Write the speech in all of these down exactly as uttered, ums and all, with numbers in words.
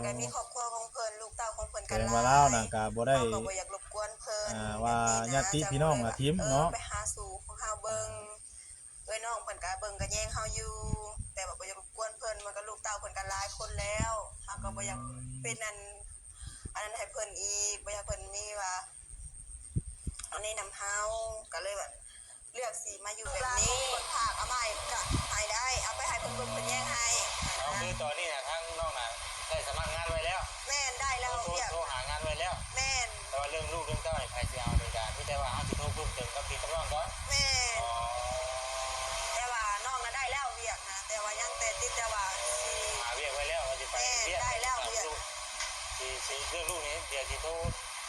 ก็มีครอบครัวของเพิ่น ลูกเต้าของเพิ่น แส ก็ ดงว่า หลาย ลาวน่ะก็บ่ได้ เฮาก็บ่อยากรบกวนเพิ่น อ่า ว่า แบบนี้นะ ญาติพี่น้องน่ะถิ่มเนาะ เออ ไปหาสู่ของเฮาเบิ่ง เอ้ยน้องเพิ่นก็เบิ่งก็แยงเฮาอยู่ แต่ว่าบ่อยากรบกวนเพิ่น มันก็ลูกเต้าเพิ่นก็หลายคนแล้ว เฮาก็บ่อยาก อืม เป็นอัน อันนั้นให้เพิ่นอีก บ่อยากเพิ่นมีว่า อันนี้นำเฮา ก็เลยแบบ เลือกสิมาอยู่แบบนี้ เพิ่นฝากเอามาให้ก็ให้ได้ เอาไปให้เพิ่นเบิ่งเพิ่นแยงให้ เอา คือตอนนี้น่ะทางน้องน่ะได้สมัครงานไว้แล้ว แม่น ได้แล้ว โทร เวียก โทรหางานไว้แล้ว แม่น แต่ว่าเรื่องลูกเรื่องเต้านี่ไผสิเอาเลยจ้ะ มีแต่ว่าเฮาสิโทรปรึกษากับพี่กับน้องก่อน แม่น อ๋อ แต่ว่าน้องน่ะได้แล้วเวียกนะ แต่ว่ายังแต่ติดแต่ว่าสิ หาเวียกไว้แล้วว่าสิไป แม่น เวียก ได้แล้วเวียก ลูก สิ สิเรื่องลูกนี่เดี๋ยวสิโทร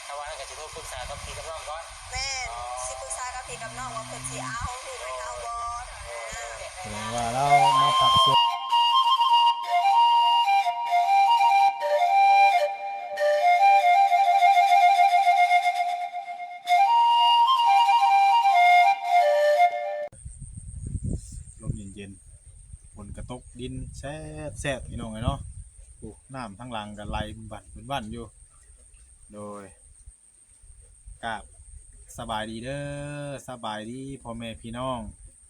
ถ้าว่านั้นก็สิโทรปรึกษากับพี่กับน้องก่อน แม่น อ๋อ สิปรึกษากับพี่กับน้องว่าเพิ่นสิเอาลูกให้เฮาบ่ แสดงว่าลาวมาพักผ่อน ลมเย็นๆ ฝนก็ตก ดินแซบๆ พี่น้องเอ้ยเนาะ โอ้ น้ำทางหลังก็ไหลบึ้นบั้นบึ้นบั้นอยู่ โดย กราบสบายดีเด้อ สบายดีพ่อแม่พี่น้อง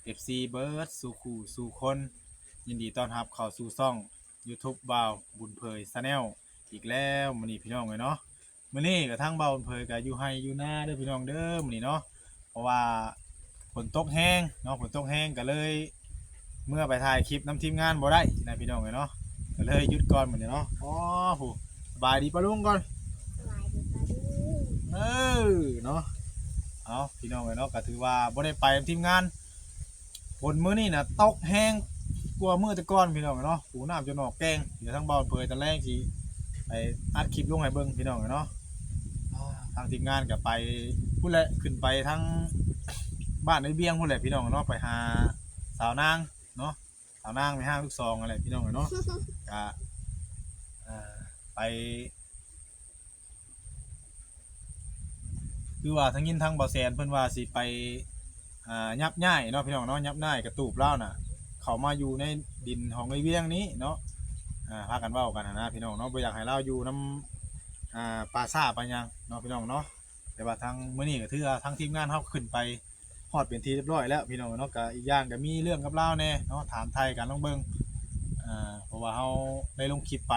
เอฟซี เบิดสู่คู่สู่คน ยินดีต้อนรับเข้าสู่ช่อง YouTube บ่าวบุญเผย Channel อีกแล้ว มื้อนี้พี่น้องเอ้ยเนาะ มื้อนี้ก็ทางบ่าวบุญเผยก็อยู่ไฮ่อยู่นาเด้อพี่น้องเด้อ มื้อนี้เนาะ เพราะว่าฝนตกแฮงเนาะ ฝนตกแฮงก็เลย เมือไปถ่ายคลิปนำทีมงานบ่ได้นะพี่น้องเอ้ยเนาะ ก็เลยหยุดก่อนมื้อนี้เนาะ อ๋อ ผู้ สบายดีป้าลุงก่อน สบายดีป้าลุง เออ เนาะ เอาพี่น้องเอ้ยเนาะ ก็ถือว่าบ่ได้ไปนำทีมงาน ฝนมื้อนี้น่ะตกแฮงกว่ามื้อแต่ก่อนพี่น้องเอ้ยเนาะ ผู้ น้ำจนนอกแกง เดี๋ยวทางบ่าวเผยตอนแรกสิไปอัดคลิปลงให้เบิ่งพี่น้องเอ้ยเนาะ อ่า ทางทีมงานก็ไปพุ้นแหละ ขึ้นไปทางบ้านไอ้เวียงพุ้นแหละพี่น้องเนาะ ไปหาสาวนางเนาะ สาวนางแม่ฮ้างลูกสองนั่นแหละพี่น้องเอ้ยเนาะ ก็ อ่า ไป คือว่าทางยินทางบ่าวแสนเพิ่นว่าสิไป อ่า ยับย้ายเนาะพี่น้องเนาะ ยับย้ายกระตูบลาวน่ะ เข้ามาอยู่ในดินของไอ้เวียงนี้เนาะ อ่า พากันเว้ากันหั้นนะพี่น้องเนาะ บ่อยากให้ลาวอยู่นำ อ่า ป่าช้าป่าหยังเนาะพี่น้องเนาะ แต่ว่าทางมื้อนี้ก็ถือว่าทางทีมงานเฮาขึ้นไปฮอดเป็นที่เรียบร้อยแล้วพี่น้องเนาะ ก็อีกอย่างก็มีเรื่องกับลาวแหน่เนาะ ถามไถ่กันลองเบิ่ง อ่า เพราะว่าเฮาได้ลงคลิปไป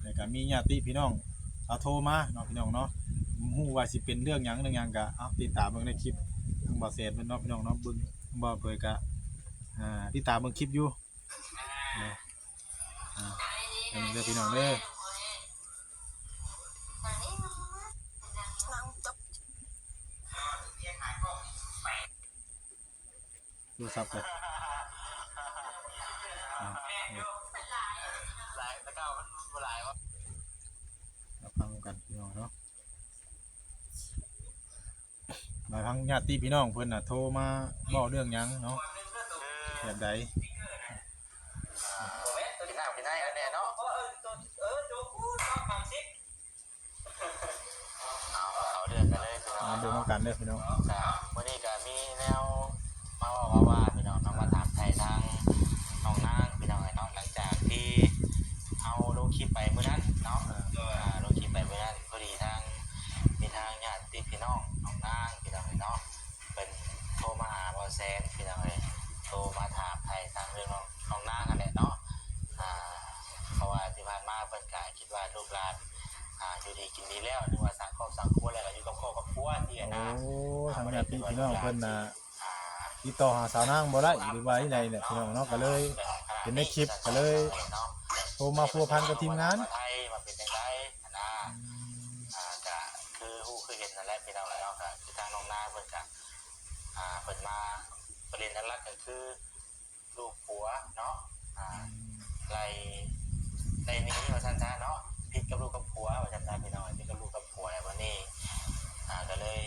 แล้วก็มีญาติพี่น้องเขาโทรมาเนาะพี่น้องเนาะ บ่ฮู้ว่าสิเป็นเรื่องหยังเรื่องหยังก็ เอา ติดตามเบิ่งในคลิปทางบ่าวแสนเพิ่นเนาะพี่น้องเนาะ เบิ่งบ่าวเผยก็ อ่า ติดตามเบิ่งคลิปอยู่ อ่า อ่า เบิ่งเด้อพี่น้องเด้อ โทรศัพท์ไป อ่า นี่ มาฟังกันพี่น้องเนาะ หลายครั้งญาติพี่น้องเพิ่นน่ะโทรมาเว้าเรื่องหยังเนาะ แบบใด กินน้ำกินในกันแน่เนาะ เอา เอาเรื่องกันเลยพี่น้อง มาเบิ่งนำกันเด้อพี่น้อง ครับ มื้อนี้ก็มีแนวมาเว้ามาว่าพี่น้องเนาะ มาถามไถ่ทางน้องนางพี่น้องเนาะ หลังจากที่เฮาลงคลิปไปมื้อนั้นเนาะ อ่า อ่า ลงคลิปไปมื้อนั้น พอดีทาง มีทางญาติพี่น้องน้องนางพี่น้องเนาะ เพิ่นโทรมาหาบ่าวแสนพี่น้องเอ้ย โทรมาถามไถ่ทางเรื่องน้อง น้องนางนั่นแหละเนาะ อ่า เพราะว่าที่ผ่านมาเพิ่นก็คิดว่าลูกหลาน อ่า อยู่ดีกินดีแล้ว หรือว่าสร้างครอบสร้างครัวแล้วก็อยู่กับครอบกับครัวที่นะ โอ้ ทางญาติพี่น้องเพิ่นน่ะ อ่า ติดต่อหาสาวนางบ่ได้ หรือว่าจั่งใดแหละพี่น้องเนาะ ก็เลยเห็นในคลิป ก็เลยโทรมาพัวพันกับทีมงาน ไทยว่าเป็นจั่งใดนะ อืม อ่า ก็คือฮู้คือเห็นนั่นแหละพี่น้องเนาะ ก็คือทางน้องนางเพิ่นก็ อ่า เพิ่นมาประเด็นหลักๆก็คือ ลูกผัวเนาะ อ่า อืม ไล่ ไล่หนีว่าซั่นซะเนาะ ผิดกับลูกกับผัวว่าซั่นซะพี่น้อง ผิดกับลูกกับผัว แล้วบัดนี้ อ่า ก็เลย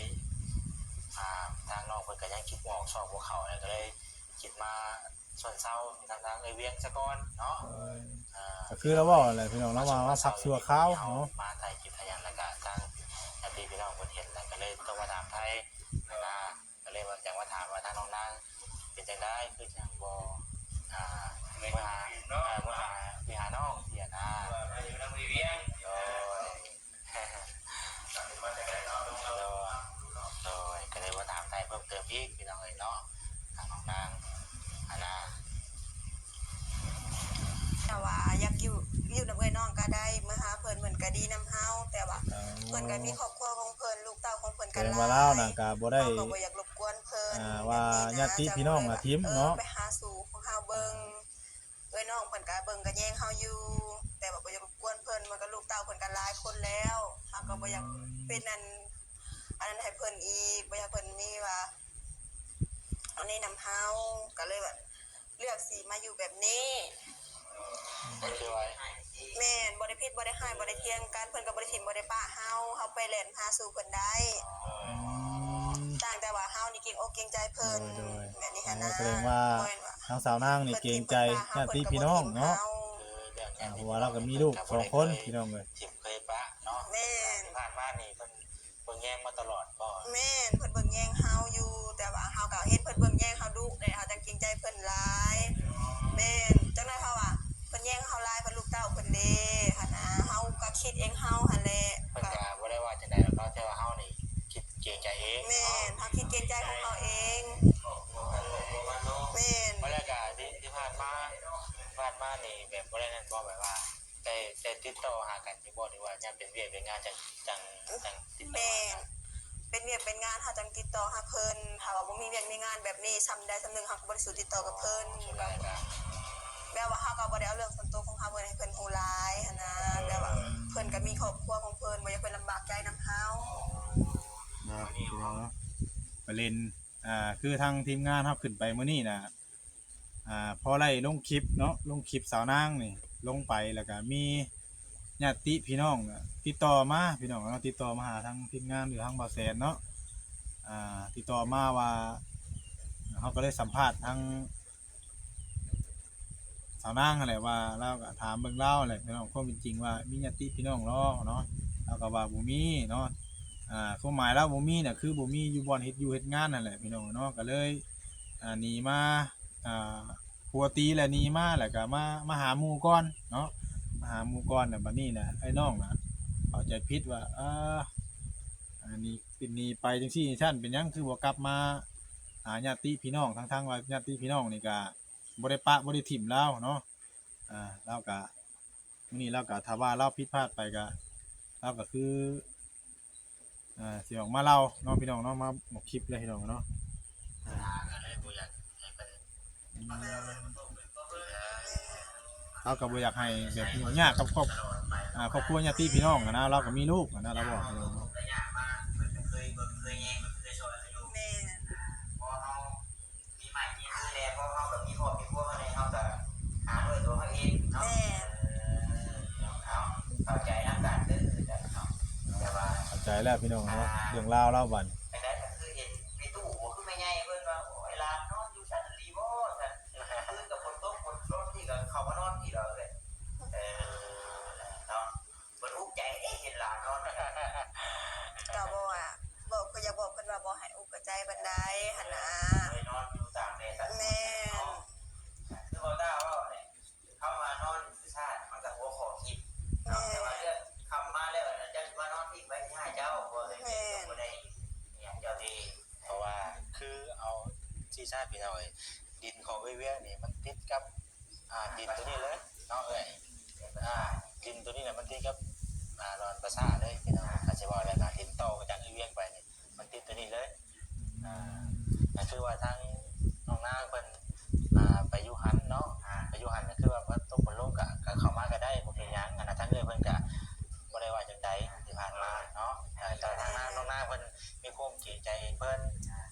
อ่า ทางน้องเพิ่นก็ยังคิดบ่ออกซอกบ่เข้า แล้วก็เลยคิดมาชวนเซาทาง ทางเอื้อยเวียงซะก่อนเนาะ เออ อ่า ก็คือลาวเว้านั่นแหละพี่น้อง ลาวว่ามาพักชั่วคราวเนาะ มาถ่ายคลิปถ่ายหยัง แล้วก็ทางญาติพี่น้องเพิ่นเห็น แล้วก็เลยโทรมาถามไถ่นะ ก็เลยว่าอยากมาถามว่าทางน้องนางเป็นจั่งใด คือจั่งบ่ อ่า เมื่อหา เอ่อ เมื่อหา ไปหาน้องซี้นะ ว่ามาอยู่นำเอื้อยเวียง โด พิ่นก็มีครอบครัวของเพิ่น ลูกเต้าของเพิ่นก็หลาย แสดงว่าลาวน่ะก็บ่ได้ เฮาก็บ่อยากรบกวนเพิ่น อ่า แบบนี้นะ ว่าญาติพี่น้องน่ะถิ่มเนาะ จั่งเลยว่า เออ ไปหาสู่ของเฮาเบิ่ง เอื้อยน้องเพิ่นก็เบิ่งก็แยงเฮาอยู่ แต่ว่าบ่อยากรบกวนเพิ่น มันก็ลูกเต้าเพิ่นก็หลายคนแล้ว เฮาก็บ่อยากเป็นอัน อันนั้นให้เพิ่นอีก บ่อยากเพิ่นมีว่า อันนี้นำเฮา ก็เลยว่า เลือกสิมาอยู่แบบนี้ แม่น บ่ได้ผิด บ่ได้ร้าย บ่ได้เถียงกัน เพิ่นก็บ่ได้ถิ่ม บ่ได้ปะเฮา เฮาไปแล่นหาสู่เพิ่นได้ อืม ต่างแต่ว่าเฮานี่เกรงอกเกรงใจเพิ่น โดย โดย แบบนี้หั้นนะ อ๋อ แสดงว่า บ่แม่นว่า ทางสาวนางนี่เกรงใจญาติพี่น้องเนาะ เพิ่นถิ่มเพิ่นปะเฮา อ่า เพราะว่าลาวก็มีลูกสองคนพี่น้องเอ้ย ถิ่มเคยปะเนาะ แม่น ที่ผ่านมานี่เพิ่น เบิ่งแยงมาตลอดบ่ แม่น เพิ่นเบิ่งแยงเฮาอยู่ แต่ว่าเฮาก็เห็นเพิ่นเบิ่งแยงเฮาดุ แต่เฮาจั่งเกรงใจเพิ่นหลาย แม่น จั่งใด๋เฮาว่า เพิ่นแยงเฮาหลาย เพิ่นลูกเต้าเพิ่นเด้ หั้นนะ เฮาก็คิดเองเฮาหั้นแหละ เพิ่นก็บ่ได้ว่าจั่งใด๋ดอกเนาะ แต่ว่าเฮานี่คิดเกรงใจเอง แม่น เฮาคิดเกรงใจของเฮาเอง แม่น บ่แล้วก็ที่ ที่ผ่านมา ผ่านมานี่แบบบ่ได้นั่นบ่ แบบว่า ได้ ได้ติดต่อหากันอยู่บ่ หรือว่ายังเป็นเวียกเป็นงานจั่ง จั่ง จั่งติดต่อหากัน แม่น เป็นเวียกเป็นงานเฮาจั่งติดต่อหาเพิ่น ถ้าว่าบ่มีเวียกมีงานแบบนี้ ส่ำใด๋ส่ำหนึ่ง เฮาก็บ่ได้สู่ติดต่อกับเพิ่น อ๋อ ส่วนหลายก็ แบบว่าเฮาก็บ่ได้เอาเรื่องส่วนตัวของเฮาเพิ่นให้เพิ่นฮู้หลายหั้นนะ แบบว่าเพิ่นก็มีครอบครัวของเพิ่น บ่อยากเพิ่นลำบากใจนำเฮา ครับ พี่น้องเนาะ ไปเล่น อ่า คือทางทีมงานเฮาขึ้นไปมื้อนี้น่ะ อ่า พอได้ลงคลิปเนาะ ลงคลิปสาวนางนี่ ลงไปแล้วก็มีญาติพี่น้องน่ะติดต่อมา พี่น้องเนาะ ติดต่อมาหาทางทีมงานหรือทางบ่าวแสนเนาะ อ่า ติดต่อมาว่า เฮาก็เลยสัมภาษณ์ทางสาวนางหั้นแหละ ว่าลาวก็ถามเบิ่งลาวแหละ พี่น้อง ความเป็นจริงว่ามีญาติพี่น้องลอเนาะ ลาวก็ว่าบ่มีเนาะ อ่า ความหมายลาวบ่มีน่ะ คือบ่มีอยู่บ่อนเฮ็ดอยู่เฮ็ดงานหั้นแหละ พี่น้องเนาะ ก็เลย อ่า หนีมา อ่า ผัวตีแล้วหนีมา แล้วก็มา มาหาหมู่ก่อนเนาะ มาหาหมู่ก่อน แล้วบัดนี้น่ะ ไอ้น้องน่ะ เข้าใจผิดว่า เออ อันนี้เป็นหนีไปจั่งซี้จั่งซั้น เป็นหยังคือบ่กลับมาหาญาติพี่น้อง ทั้งๆ ว่าญาติพี่น้องนี่ก็บ่ได้ปะบ่ได้ถิ่มลาวเนาะ อ่า ลาวก็ มื้อนี้ลาวก็ ถ้าว่าลาวผิดพลาดไปก็ ลาวก็คือ อ่า สิออกมาเล่าเนาะพี่น้องเนาะ มาออกคลิปเลยพี่น้องเนาะ อ่า ก็เลยบ่อยากให้เพิ่น อืม ลาวก็บ่อยากให้แบบยุ่งยากกับครอบ อ่า ครอบครัวญาติพี่น้องหั้นนะ ลาวก็มีลูกหั้นนะ ลาวบอกพี่น้องเนาะ แม่น มีไม้มีมือแน่ เพราะเฮาก็มีครอบมีครัวมาแน่ เฮาก็หาด้วยตัวเฮาเองเนาะ แม่น เออ เอา เข้าใจนำกันเด้อ เนาะ แต่ว่า เข้าใจแล้วพี่น้องเนาะ อ่า เรื่องราวลาวบัด จั่งใด๋ก็คือเห็นแม่ตู้บ่คือแม่ใหญ่เพิ่นว่า โอ้ย หลานนอนอยู่ซั่นอีหลีบ่ซั่น คืนก็ฝนตกฝนลมนี่ก็เข้ามานอนนี่ดอกเอ้ย เออ เนาะ เพิ่นอุกใจเด้เห็นหลานนอน ก็บ่ว่า บอก ก็อยากบอกเพิ่นว่าบ่ให้อุกใจปานใดหั้นนะ ไปนอนอยู่ตากแดดตากฝน แม่น เนาะ คือบ่าวต้าเว้าแหละ คำว่านอนซื่อซ่ามันก็หัวข้อคิดเนาะ แม่น แต่ว่าเรื่องคำมาแล้วน่ะ จักสิมานอนพิงไว้ที่ให้เจ้า บ่เอ้ย แม่น บ่ได้อิหยังเจ้าเด้ เพราะว่าคือเอาซื่อซ่าพี่น้องเอ้ย ดินของเอื้อยเวียงนี่มันติดกับ อ่า ดินตัวนี้เลยเนาะเอ้ย อ่า ดินตัวนี้น่ะมันติดกับ อ่า ดอนประสาทเลยพี่น้อง ถ้าสิเว้าแล้วนะ ดินต่อมาจากเอื้อยเวียงไปนี่ มันติดตัวนี้เลย อ่า ก็คือว่าทางน้องนางเพิ่น อ่า ไปอยู่หั้นเนาะ อ่า ไปอยู่หั้นก็คือว่าฝนตกฝนลงก็ ก็เข้ามาก็ได้ บ่เป็นหยัง อันนั้นทางเอื้อยเพิ่นก็บ่ได้ว่าจั่งใดที่ผ่านมาเนาะ เออ แต่ทางนาง น้องนางเพิ่นมีความเกรงใจเพิ่น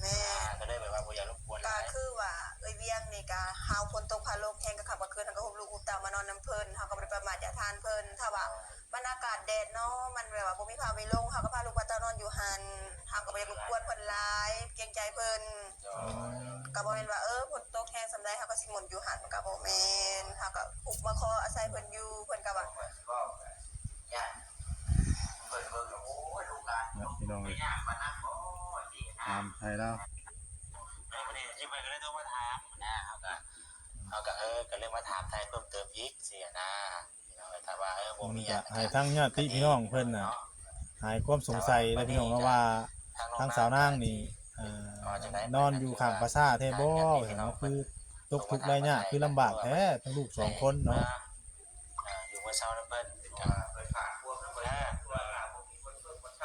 แม่น อ่า ก็เลยแบบว่าบ่อยากรบกวนหลาย ก็คือว่าเอื้อยเวียงนี่ก็หาวฝนตกฟ้าลงแฮง กลางค่ำกลางคืน เฮาก็ฮุบลูกฮุบเต้ามานอนนำเพิ่น เฮาก็บ่ได้ประมาทอย่าทานเพิ่น ถ้าว่า มันอากาศแดดเนาะ มันแบบว่าบ่มีผ้ามีลง เฮาก็พาลูกพาเต้านอนอยู่หั้น เฮาก็บ่อยากรบกวนเพิ่นหลาย เกรงใจเพิ่น ก็บ่แม่นว่า เออ ฝนตกแฮงส่ำใด เฮาก็สิหมุนอยู่หั้น ก็บ่แม่น เฮาก็ฮุบมาขออาศัยเพิ่นอยู่ เพิ่นก็ว่า นะพี่น้องเอ้ย ถามไทยแล้ว เออ วันนี้ที่เพิ่นก็เลยโทรมาถามนะ เฮาก็ เฮาก็ เออ ก็เลยมาถามไทยเพิ่มเติมอีกซี้นะ พี่น้องเอ้ย ถ้าว่า เออ บ่มีหยัง มันก็ให้ทางญาติพี่น้องเพิ่นน่ะ หายความสงสัยแล้วพี่น้องเนาะ ว่าทางสาวนางนี่ เอ่อ นอนอยู่ข้างประสาทแท้บ่ เห็นว่าคือตกทุกข์ได้ยาก คือลำบากแท้ ทั้งลูกสองคนเนาะ เอ่อ อยู่เมืองเซานำเพิ่น เพิ่นฝากพวกนั้นเพิ่น เออ ว่าบ่มีคนช่วยคนท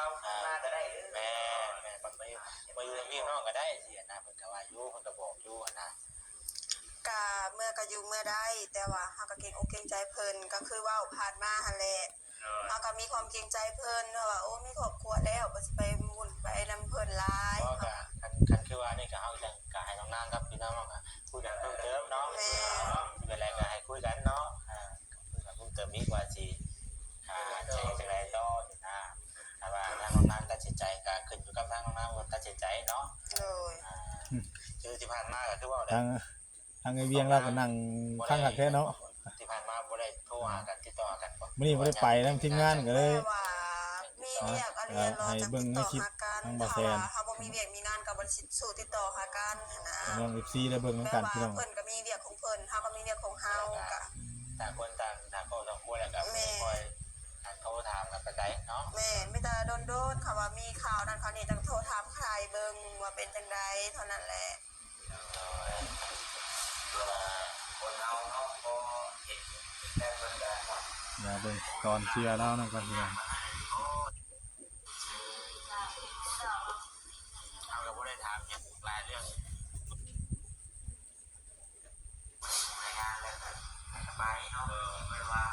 เมือก็อยู่เมือได้ แต่ว่าเฮาก็เกรงอกเกรงใจเพิ่น ก็คือเว้าผ่านมาหั้นแหละ เฮาก็มีความเกรงใจเพิ่น เพราะว่า โอ้ มีครอบครัวแล้ว ก็สิไปวุ่นไปนำเพิ่นหลาย เว้าก็ คัน คันคือว่านี่ก็ เฮาจั่งก็ให้น้องนางกับพี่น้องเนาะ ก็คุยกันเพิ่มเติมเนาะ แม่น เนาะ มีอะไรก็ให้คุยกันเนาะ อ่า คุยกันเพิ่มเติมดีกว่าสิ อ่า จะเฮ็ดจั่งใดต่อนี่นะ แต่ว่าทางน้องนางตัดสินใจก็ขึ้นอยู่กับทางน้องนางตัดสินใจเนาะ โดย อ่า คือที่ผ่านมาก็คือเว้าได้ ทาง ทางไอ้เวียงลาวก็นั่งคังคักแท้เนาะ ที่ผ่านมาบ่ได้โทรหากัน ติดต่อหากันบ่ มื้อนี้บ่ได้ไปนำทีมงานก็เลย แต่ว่ามีเวียกอะ อ่า เรียนรอ ให้เบิ่งในคลิป จั่งติดต่อหากัน ทางบ่าวแซน ถ้าว่าเฮาบ่มีเวียกมีงานก็บ่ได้สู้ติดต่อหากันหั้นนะ พี่น้อง เอฟซี ได้เบิ่งนำกัน แบบว่า พี่น้อง เพิ่นก็มีเวียกของเพิ่น เฮาก็มีเวียกของเฮา ก็ต่างคนต่าง ต่างครอบต่างครัวแล้วก็ แม่น ค่อยโทรถามกันไปได้เนาะ แม่น มีแต่โดนๆ คันว่ามีข่าวนั่นข่าวนี้จั่งโทรถามข่าวเบิ่งว่าเป็นจั่งใดเท่านั้นแหละ คนเฮาเนาะ บ่เห็นแต่เพิ่นก็ เดี๋ยวเบิ่งตอนเคลียร์ลาวนำก่อนพี่น้อง เฮาก็บ่ได้ถามหยังหลายเรื่อง รายงานแล้วก็ไปเนาะ เออ ไม่ว่า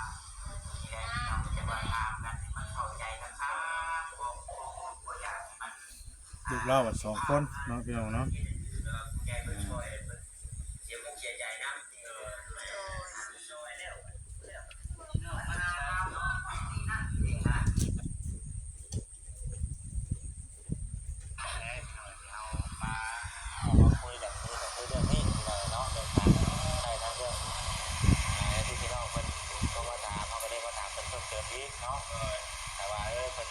ทีแรกเนาะ จะมาถามกันให้มันเข้าใจกันครับ บ่ บ่ บ่อยากให้มัน ลูกลาวบัดสองคนเนาะพี่น้องเนาะ เออ ผู้ใหญ่เพิ่นช่วย เพิ่นเสียอกเสียใจนำ เออ ช่วยแล้ว มาหาเราเนาะ นี่นะ นี่นะ เอามา เอามาคุยกัน คุยกัน คุยเรื่องนี้เลยเนาะ เรื่องการใช้ทางเรื่อง อ่า ที่พี่น้องเพิ่นโทรมาถาม เฮาก็ได้มาถามเพิ่นเพิ่มเติมอีกเนาะ แต่ว่า เออ เพิ่น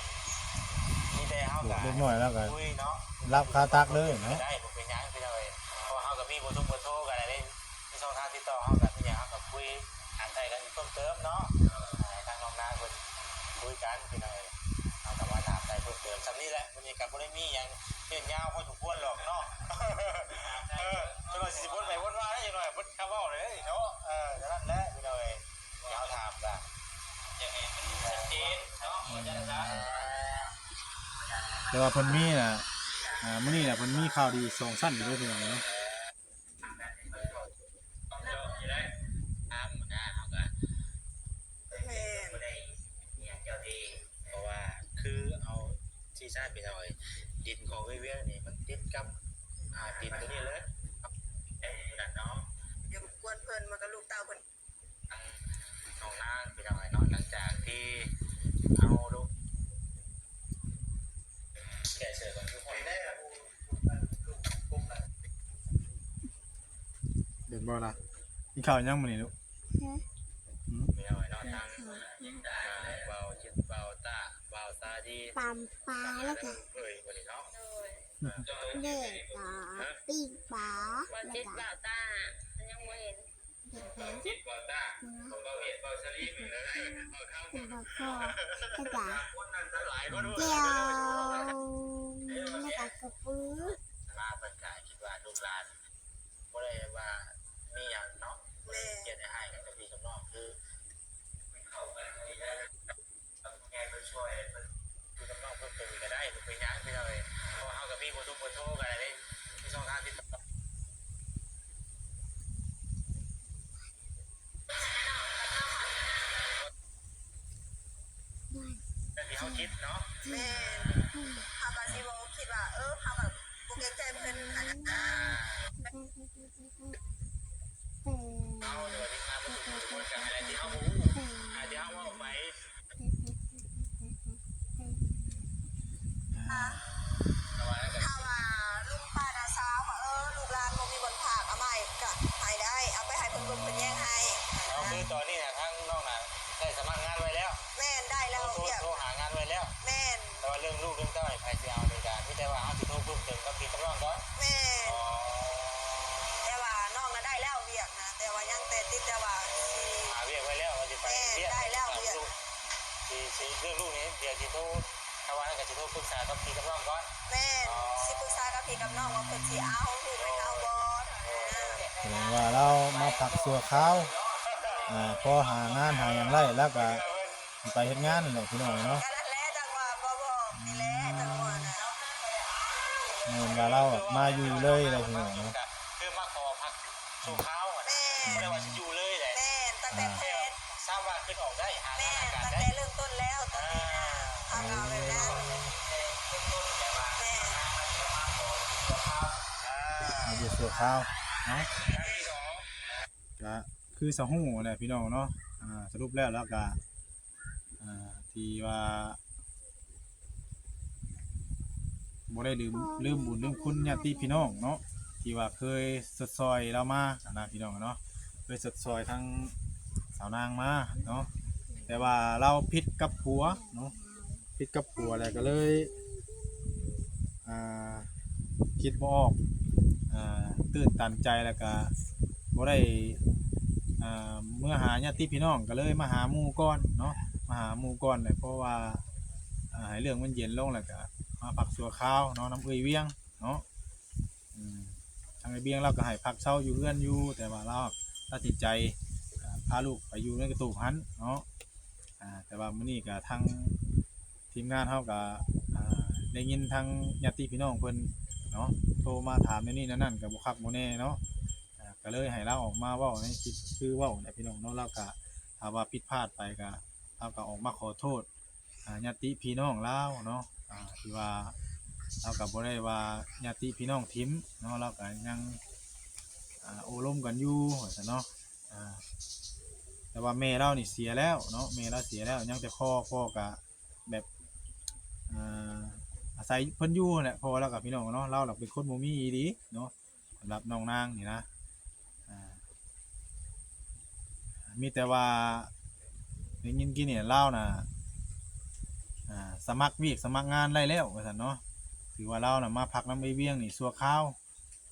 มีแต่เฮาก็ เด็กน้อยแล้วก็ คุยเนาะ รับคาตักเลยเนาะ ได้ บ่เป็นหยังพี่น้องเอ้ย เพราะว่าเฮาก็มีเบอร์โทร เบอร์โทรกันอะไร มีช่องทางติดต่อเฮากัน มีหยังเฮาก็คุยถามไถ่กันอีกเพิ่มเติมเนาะ เออ ให้ทางน้องนางเพิ่นคุยกันพี่น้องเอ้ย เฮาก็มาถามไถ่เพิ่มเติมส่ำนี้แหละ มื้อนี้ก็บ่ได้มีหยังยืดยาวพอสมควรหรอกเนาะ เออ เพิ่นว่าสิวนไปวนมาได้จักหน่อย เพิ่นก็เว้าเลยเนาะ เออ เท่านั้นแหละพี่น้องเอ้ย เฮาถามก็อยากให้มันชัดเจนเนาะ ว่าจั่งซั่น แต่ว่าเพิ่นมีน่ะ อ่า มื้อนี้น่ะเพิ่นมีข่าวดีสองชั้นอยู่เด้อพี่น้องเนาะ ถามหัวหน้าเขาก็ แม่น บ่ได้มีหยังเจ้าดี เพราะว่าคือเอาที่ชาติพี่น้องเอ้ย ดินของเวียงนี่มันติดกับ อ่า ดินตัวนี้เลย เอ้ย นั่นเนาะ อย่ารบกวนเพิ่น มันก็ลูกเต้าเพิ่น ทางน้องนางพี่น้องเอ้ยเนาะ หลังจากที่เอาลูก แกะเสือก่อนทุกคน เห็นบ่ล่ะ กินข้าวยังมื้อนี้ลูก ฮะ หืม พี่น้องเอ้ยเนาะ ทาง อ่า เบาจิต เบาตา เบาตาดี ตำปลาแล้วก็ เอ้ย วันนี้เนาะ เด็กก็ปิ้งปลา เบาจิต แล้วก็ เบาตา ยังบ่เห็น เบาจิต เบาตา เบาเวียด เบาสลี เบาได้ เบาคำ แล้วก็ แล้วก็ คนนั้นทั้งหลายก็ด้วย แจ่ว แล้วก็กระปือ มาเพิ่นก็คิดว่าลูกหลาน บ่ได้ว่ามีหยังเนาะ แม่น เฮ็ดให้อ้ายกับพี่กับน้อง คือ เข้ากันบ่ได้ แม่น เพิ่นช่วย เพิ่นอยู่กับน้องเพิ่นเป็นก็ได้ บ่เป็นหยังพี่น้องเอ้ย เพราะว่าเฮาก็มีเบอร์โทร เบอร์โทรกันได้ มีช่องทางติดต่อ แบบที่เฮาคิดเนาะ แม่น เฮาก็สิบ่คิดว่า เออ เฮาก็บ่เกรงใจเพิ่นหั้นนะ เฮาเดี๋ยวนี้มาบ่ถูกคนกันอะไรที่เฮาบ่ฮู้ อ่า ที่เฮาเว้าไป อ่า ถ้าว่าลุงป้าน้าสาวว่า เออ ลูกหลานบ่มีบ่อนฝาก เอามาให้ก็ให้ได้ เอาไปให้เพิ่นเบิ่งเพิ่นแยงให้ เอา คือตอนนี้น่ะ ทางน้องน่ะ ได้สมัครงานไว้แล้ว แม่น ได้แล้ว โทร เวียก โทรหางานไว้แล้ว แม่น แต่ว่าเรื่องลูกเรื่องเต้านี่ ไผสิเอานี่ก็ มีแต่ว่าเฮาสิโทรปรึกษากับพี่กับน้องก่อน แม่น อ๋อ แต่ว่าน้องน่ะได้แล้วเวียกนะ แต่ว่ายังแต่ติดแต่ว่าสิ หาเวียกไว้แล้วว่าสิไป แม่น เวียก ได้แล้วเวียก สิ สิเรื่องลูกนี่ เดี๋ยวสิโทร ถ้าว่าก็สิโทรปรึกษากับพี่กับน้องก่อน แม่น อ๋อ สิปรึกษากับพี่กับน้องว่าเพิ่นสิเอาลูกให้เฮาบ่ แสดงว่าลาวมาพักชั่วคราว อ่า พอหางานหาหยังได้ ลาวก็ไปเฮ็ดงานนั่นแหละพี่น้องเนาะ ก็นั่นแหละจังหวะบ่บอกนี่แหละจังหวะน่ะ เหมือนว่าลาวมาอยู่เลยเลยพี่น้องเนาะ คือมาขอพักชั่วคราวอะนะ แม่ บ่ได้ว่าสิอยู่เลยแหละ แม่น ตั้งแต่ อ่า แพลน ทราบว่าขึ้นออกได้ หา แม่น งานอากาศ ตั้ง ได้ แต่เริ่มต้นแล้ว ตอนนี้นะ อ่า เอา เอาแบบนั้น เริ่มต้นแบบว่า แม่น มาขออยู่ชั่วคราว อ่า มาอยู่ชั่วคราวเนาะ ก็คือสะฮู้แหละพี่น้องเนาะ อ่า สรุปแล้ว แล้วก็ อ่า ที่ว่า บ่ได้ลืม ลืมบุญลืมคุณญาติพี่น้องเนาะ ที่ว่าเคยชดเชยลาวมาหั้นนะพี่น้องเนาะ เคยชดเชยทั้งสาวนางมาเนาะ แต่ว่าลาวผิดกับผัวเนาะ ผิดกับผัวแล้วก็เลย อ่า คิดบ่ออก อ่า ตื้นตันใจแล้วก็บ่ได้ อ่า เมือหาญาติพี่น้อง ก็เลยมาหาหมู่ก่อนเนาะ มาหาหมู่ก่อนแหละ เพราะว่า อ่า ให้เรื่องมันเย็นลงแล้วก็มาพักชั่วคราวเนาะ นำเอื้อยเวียงเนาะ อืม ทางเอื้อยเวียงลาวก็ให้พักเซาอยู่เฮือนอยู่ แต่ว่าลาวตัดสินใจ อ่า พาลูกไปอยู่ในกระตูบหั้นเนาะ อ่า แต่ว่ามื้อนี้ก็ทางทีมงานเฮาก็ อ่า ได้ยินทางญาติพี่น้องเพิ่นเนาะ โทรมาถามแนวนี้แนวนั้นก็บ่คักบ่แน่เนาะ อ่า ก็เลยให้ลาวออกมาเว้าในคลิป คือเว้าแหละพี่น้องเนาะ ลาวก็ ถ้าว่าผิดพลาดไปก็ ลาวก็ออกมาขอโทษ อ่า ญาติพี่น้องลาวเนาะ อ่า ที่ว่าลาวก็บ่ได้ว่าญาติพี่น้องถิ่มเนาะ ลาวก็ยัง อ่า โอ้ลมกันอยู่ว่าซั่นเนาะ อ่า แต่ว่าแม่ลาวนี่เสียแล้วเนาะ แม่ลาวเสียแล้ว ยังแต่พ่อ พ่อก็แบบ อ่า อาศัยเพิ่นอยู่นั่นแหละ พ่อลาวกับพี่น้องเนาะ ลาวน่ะเป็นคนบ่มีอีหลีเนาะ สำหรับน้องนางนี่นะ อ่า มีแต่ว่าได้ยินกี้นี่ลาวน่ะ อ่า สมัครเวียกสมัครงานได้แล้วว่าซั่นเนาะ ถือว่าลาวน่ะมาพักนำเอื้อยเวียงนี่ชั่วคราว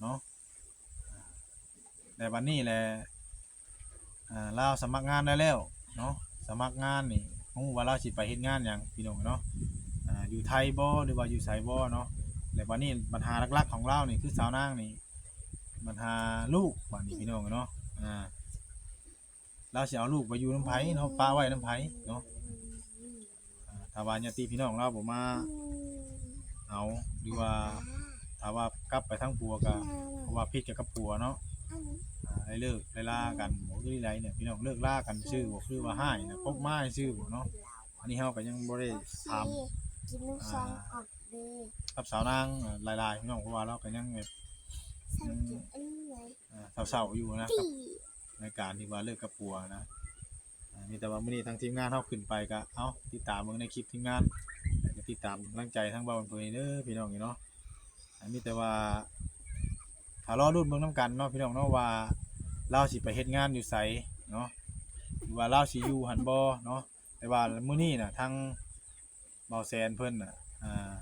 เนาะ แต่บัดนี้แหละ อ่า ลาวสมัครงานได้แล้วเนาะ สมัครงานนี่ บ่ฮู้ว่าลาวสิไปเฮ็ดงานหยังพี่น้องเนาะ อ่า อยู่ไทยบ่ หรือว่าอยู่ไสบ่เนาะ แต่บัดนี้ปัญหาหลักๆของลาวนี่คือสาวนางนี่ ปัญหาลูกบัดนี้พี่น้องเนาะ อ่า ลาวสิเอาลูกไปอยู่นำไผเนาะ ปะไว้นำไผเนาะ อ่า ถ้าว่าญาติพี่น้องลาวบ่มาเอา หรือว่าถ้าว่ากลับไปทางผัวก็ เพราะว่าผิดกับผัวเนาะ อ่า ได้เลิกได้ลากัน บ่คือใดเนี่ยพี่น้อง เลิกลากันซื่อ บ่คือว่าฮ้ายนะ คบมาซื่อบ่เนาะ อันนี้เฮาก็ยังบ่ได้ถาม กินลูกซองกรอบเลย กับสาวนาง อ่า หลายๆพี่น้อง เพราะว่าลาวก็ยังแบบ ยัง อ่า เศร้าๆอยู่นะ กับในการที่ว่าเลิกกับผัวนะ อ่า มีแต่ว่ามื้อนี้ทางทีมงานเฮาขึ้นไปก็ เอ้า ติดตามเบิ่งในคลิปทีมงาน แล้วก็ติดตามกำลังใจทางบ่าวเพิ่นเด้อพี่น้องเนาะ อ่า มีแต่ว่าถ้ารอลุ้นเบิ่งนำกันเนาะพี่น้องเนาะ ว่าลาวสิไปเฮ็ดงานอยู่ไสเนาะ หรือว่าลาวสิอยู่หั่นบ่เนาะ แต่ว่ามื้อนี้น่ะ ทางบ่าวแสนเพิ่นน่ะ อ่า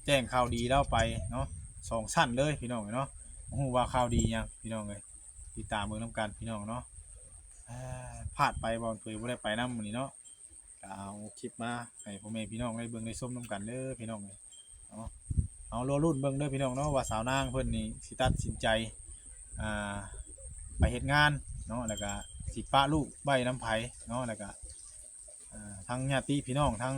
แจ้งข่าวดีลาวไปเนาะ สองชั้นเลยพี่น้องเนาะ บ่ฮู้ว่าข่าวดีหยังพี่น้องเอ้ย ติดตามเบิ่งนำกันพี่น้องเนาะ อ่า พลาดไปบ่าวเผยบ่ได้ไปนำมื้อนี้เนาะ ก็เอาคลิปมาให้พ่อแม่พี่น้องได้เบิ่งได้ชมนำกันเด้อพี่น้องเอ้ยเนาะ เอารอลุ้นเบิ่งเด้อพี่น้องเนาะ ว่าสาวนางเพิ่นนี่สิตัดสินใจ อ่า ไปเฮ็ดงานเนาะ แล้วก็สิปะลูกไว้นำไผเนาะ แล้วก็ อ่า ทั้งญาติพี่น้อง ทั้ง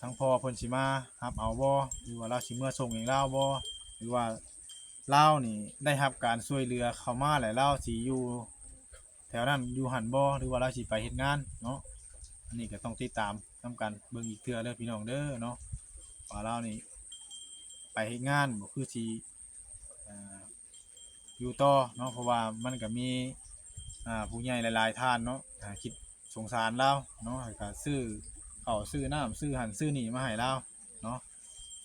ทั้งพ่อเพิ่นสิมารับเอาบ่ หรือว่าลาวสิเมือส่งเองลาวบ่ หรือว่าลาวนี่ได้รับการช่วยเหลือเข้ามาแล้ว ลาวสิอยู่แถวนั้นอยู่หั่นบ่ หรือว่าลาวสิไปเฮ็ดงานเนาะ อันนี้ก็ต้องติดตามนำกันเบิ่งอีกเทื่อเด้อพี่น้องเด้อเนาะ ว่าลาวนี่ไปเฮ็ดงานบ่ คือสิ อ่า อยู่ต่อเนาะ เพราะว่ามันก็มี อ่า ผู้ใหญ่หลายๆท่านเนาะ อ่า คิดสงสารลาวเนาะ แล้วก็ซื้อข้าวซื้อน้ำซื้อหั่นซื้อนี่มาให้ลาวเนาะ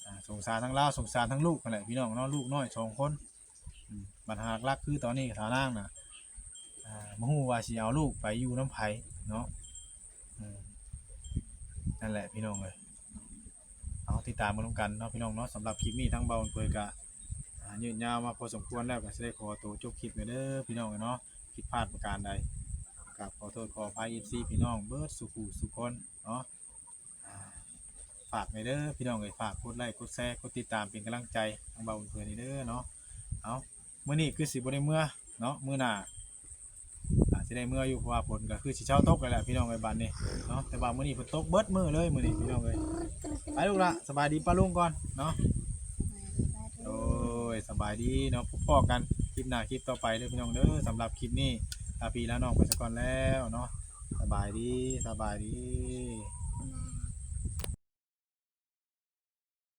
อ่า สงสารทั้งลาว สงสารทั้งลูกนั่นแหละพี่น้องเนาะ ลูกน้อยสองคน อืม ปัญหาหลักๆคือตอนนี้สาวนางน่ะ อ่า บ่ฮู้ว่าสิเอาลูกไปอยู่นำไผเนาะ อืม นั่นแหละพี่น้องเอ้ย เอาติดตามกันนำกันเนาะพี่น้องเนาะ สำหรับคลิปนี้ทางบ่าวเผยก็ อ่า ยืดยาวมาพอสมควรแล้ว ก็สิได้ขอตัวจบคลิปไปเด้อพี่น้องเนาะ ผิดพลาดประการใด กราบขอโทษขออภัย เอฟซี พี่น้องเบิดสู่ผู้สู่คนเนาะ อ่า ฝากไปเด้อพี่น้องเอ้ย ฝากกดไลค์กดแชร์กดติดตามเป็นกำลังใจทางบ่าวเผยนี่เด้อเนาะ เอา มื้อนี้คือสิบ่ได้เมือเนาะ มื้อหน้าอาจสิได้เมืออยู่ เพราะว่าฝนก็คือสิเซาตกแล้วแหละพี่น้องเอ้ย บัดนี้เนาะ แต่ว่ามื้อนี้ฝนตกเบิดมื้อเลยมื้อนี้พี่น้องเอ้ย ไปลูกละ สบายดีป้าลุงก่อนเนาะ โอ้ย สบายดีเนาะ พบกัน คลิปหน้าคลิปต่อไปเด้อพี่น้องเด้อ สำหรับคลิปนี้ลาพี่ลาน้องไปซะก่อนแล้วเนาะ สบายดี สบายดี